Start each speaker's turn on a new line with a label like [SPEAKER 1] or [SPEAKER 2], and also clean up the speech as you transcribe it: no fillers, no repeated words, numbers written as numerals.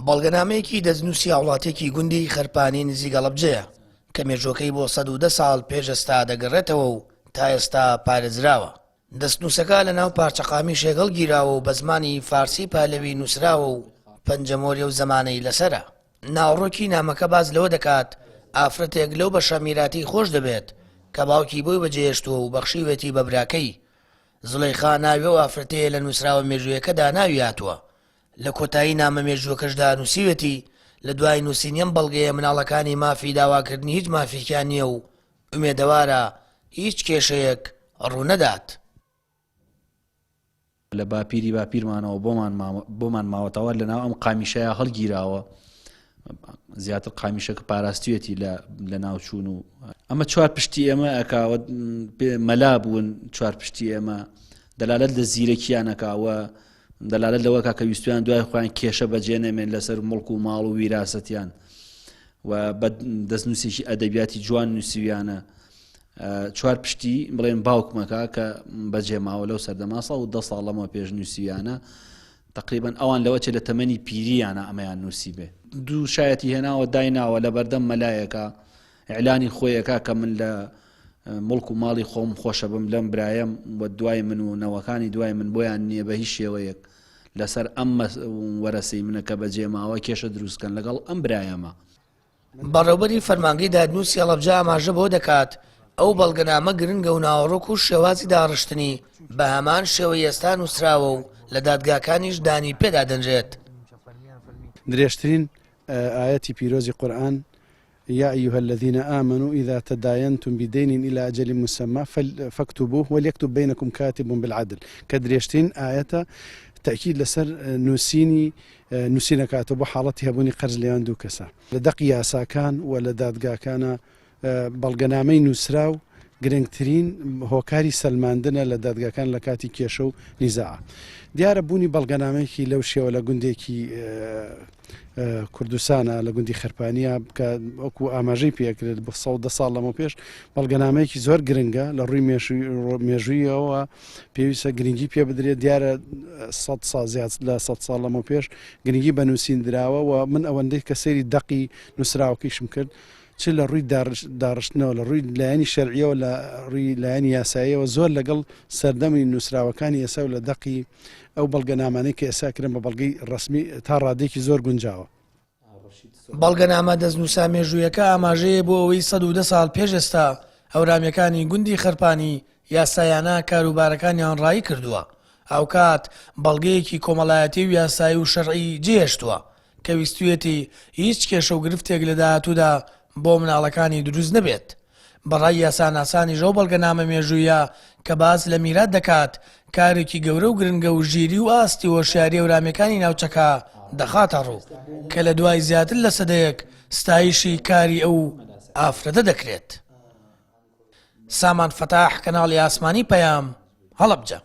[SPEAKER 1] بەڵگەنامەیەکی دەستنووسی هاوڵاتییەکی گوندی خەرپانی نزیک هەڵەبجەیە کە مێژووەکەی بۆ 110 ساڵ پێش ئێستا دەگەڕێتەوە و تا ئێستا پارێزراوە. دەستنووسەکە لەناو پارچە قامیشێک هەڵگیراوە و بە زمانی فارسی پەهلەوی نووسراوە و پەنجەمۆری ئەو زەمانەی لەسەرە. ناوەڕۆکی نامەکە باس لەوە دەکات ئافرەتێک لەو بەشە میراتی خۆش دەبێت کە باوکی بۆی بەجێهێشتووە و بەخشیوێتی بە براکەی. زولەیخا ناوی ئەو ئافرەتەیە لە نووسراوە مێژوویەکەدا ناوی هاتووە. لە کۆتایی نامە مێژووەکەشدا نووسیوێتی، لە دوای نووسینی ئەم بەڵگەیە مناڵەکانی مافی داواکردنی هیچ مافێکیان نییە و ئومێدەوارە هیچ کێشەیەک ڕوونەدات.
[SPEAKER 2] لە باپیری باپیرمانەوە بۆمان بۆمان ماوەتەوە لەناو ئەم قامیشەیە هەڵگیراوە زیاتر قامیشەکە پاراستویەتی لە لە ناوچوون و ئەمە چوار پشتی ئێمە ئەکاوە مەلا بوون چوار پشتی ئێمە دەلالەت لە زیرەکیانەکەوە دەلالەت لەوە کا کە ویستویان دوای خۆیان کێشە بەجێ نەمێن لەسەر مڵک و ماڵ و ویراسەتیان و بە دەستنووسێکی ئەدەبیاتی جوان نووسیویانە چوار پشتی بڵێن باوکمەکە کە بەجێ ماوە لەو سەردەما ساڵ و دە ساڵ لەمە پێش نووسیویانە تقریبان ئەوان لەوە چێ لە تەمەنی پیریانە ئەمەیان نووسی بێ دوو شایەتی هێناوە دایناوە لە بەردەم مەلایەکە ئیعلانی خۆی ئەکا کە من لە موڵک و ماڵی خۆم خۆشە بم لەم برایم و دوای من و نەوەکانی دوای من بۆیان نییە بە هیچ شێوەیەک لەسەر ئەم وەرەسەی منە کە بەجێ ماوە کێشە دروستکەن لەگەڵ ئەم برایەمە.
[SPEAKER 1] بەڕێوبەری فەرمانگەی دادنووسی هەڵەبجە ئاماژە بەوە دەکات، ئەو بەڵگەنامە گرنگە و ناوەڕۆک و شێوازی داڕشتنی بە هەمان شێوەی ئێستا نووسراوە و لە دادگاکانیش دانی پێدا دەنرێت.
[SPEAKER 3] درێژترین ئایەتی پیرۆزی قورئان، یا ایها الذین آمنوا اذا تداینتم بدین الی اجل مسمی فاکتبوه ولیکتب بینکم کاتب بالعدل کە درێژترین ئایەتە تەئکید لەسەر نووسینی نووسین ئەکاتەوە بۆ حاڵەتی هەبوونی قەرز لێوان دوو کەسە. لە دەقی یاساکان و لە دادگاکانا بەڵگەنامەی نووسراو گرنگترین هۆکاری سەلماندنە لە دادگاکان لە کاتی کێشە و نیزاع. دیارە بوونی بەڵگەنامەیەکی لەو شێوە لە گوندێکی کوردستانە لە گوندی خەرپانیە کە وەکو ئاماژەی پێکرێت بە 110 ساڵ لەمە پێش بەڵگەنامەیەکی زۆر گرنگە لە ڕووی مێژوویەوە پێویستە گرنگی پێ بدرێت دیارە 100 ساڵ زیاد لە 100 ساڵ لەمە پێش گرنگی بە نووسین دراوە و من ئەوەندەی کە سەیری دەقی نووسراوەکەیشم کرد چ لە ڕووی داڕشتنەوە لە ڕووی لایەنی شەرعیەوە لە ڕووی لایەنی یاساییەوە زۆر لەگەڵ سەردەمی نووسراوەکانی ئێستا و لە دەقی ئەو بەڵگەنامانەی کە ئێستا کرێن بە بەڵگەی ڕەسمی تا ڕادەیەکی زۆر گونجاوە.
[SPEAKER 1] بەڵگەنامە دەستنووسە مێژوویەکە ئاماژەیە بۆ ئەوەی 110 ساڵ پێش ئێستا هەورامییەکانی گوندی خەرپانی یاسایانە کاروبارەکانیان ڕایی کردووە، هاوکات بەڵگەیەکی کۆمەڵایەتی و یاسایی و شەرعی جێهێشتووە کە ویستویەتی هیچ کێشە و گرفتێک لە داهاتوودا بۆ مناڵەکانی دروست نەبێت. بە ڕای یاساناسانیش ئەو بەڵگەنامە مێژوویە کە باس لە میرات دەکات، کارێکی گەورە و گرنگە و ژیری و ئاستی هۆشیاری هەورامییەکانی ناوچەکە دەخاتە ڕوو، کە لە دوای زیاتر لە سەدەیەک ستایشی کاری ئەو ئافرەتە دەکرێت. سامان فەتاح، کەناڵی ئاسمانی پەیام، هەڵەبجە.